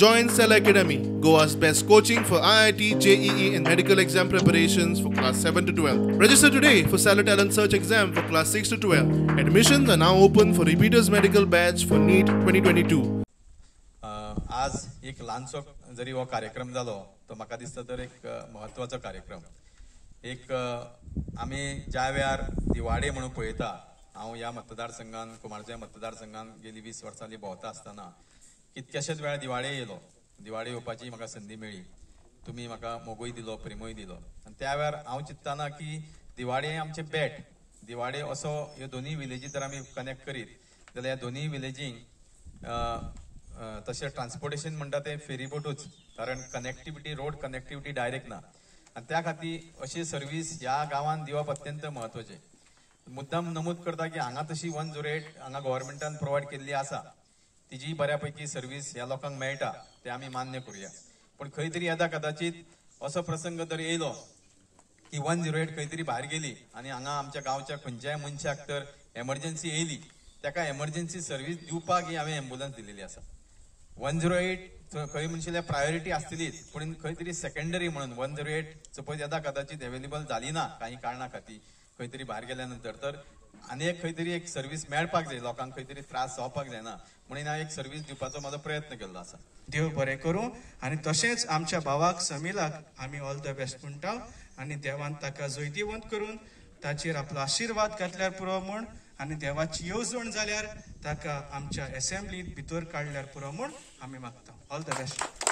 Join Cell Academy, Goa's best coaching for IIT, JEE and medical exam preparations for class 7 to 12. Register today for Cellar Talent Search exam for class 6 to 12. Admissions are now open for repeaters medical batch for NEET 2022. आज एक ल्हानसो जरी हो कार्यक्रम जालो तो म्हाका दिसता तर एक म्हत्वाचो कार्यक्रम. एक आमी ज्या वेळार दिवाडे म्हणून पळयता, हांव ह्या मतदारसंघान कुमारजुंव्या मतदारसंघान गेली 20 वर्सां भोंवता आसतना कितक्याशेच वेळार दिवाडे येयलो. दिवाडे येवपाची म्हाका संदी मेळ्ळी, तुमी म्हाका मोगूय दिलो, प्रेमूय दिलो. आनी त्या वेळार हांव चिंत्ताना की दिवाडे आमचें बेट, दिवाडे असो ह्यो दोनूय विलेजी जर आमी कनेक्ट करीत जाल्यार ह्या दोनूय विलेजींक तशें ट्रान्सपोर्टेशन म्हणटा तें फेरीबोटूच, कारण कनेक्टिविटी, रोड कनेक्टिविटी डायरेक्ट ना. आनी त्या खातीर अशी सर्वीस ह्या गांवान दिवप अत्यंत म्हत्वाचें. मुद्दाम नमूद करता की हांगा तशी 108 हांगा गव्हर्मेंटान प्रोवायड केल्ली आसा, तिजी बऱ्या पैकी सर्वीस ह्या लोकांक मेळटा, ते आमी मान्य करुया. पूण खंय तरी येदा कदाचित असो प्रसंग जर येयलो की 108 खंय तरी भायर गेली आनी हांगा आमच्या गांवच्या खंयच्याय मनशाक तर एमर्जन्सी येयली, ताका एमर्जन्सी सर्वीस दिवपाक ही हांवें एम्बुलन्स दिलेली आसा. 108 खंय म्हणशिल्ल्या प्रायोरिटी आसतलीच, पूण खंय तरी सेकंडरी म्हणून 108 सपोज येदा कदाचित अवेलेबल जाली ना काही कारणां खातीर खंय तरी भायर गेल्या नंतर, तर आनी एक खंय तरी एक सर्वीस मेळपाक जाय, लोकांक खंय तरी त्रास जावपाक जायना म्हणून हांवें एक सर्वीस दिवपाचो म्हाजो प्रयत्न केल्लो आसा. देव बरें करूं आनी तशेंच आमच्या भावाक समीलाक आमी ऑल the best म्हणटा आनी देवान ताका जैतिवंत करून ताचेर आपलो आशिर्वाद घातल्यार पुरो म्हूण आनी देवाची येवजण जाल्यार ताका आमच्या एसेंब्लीत भितर काडल्यार पुरो म्हूण आमी मागता. All the best.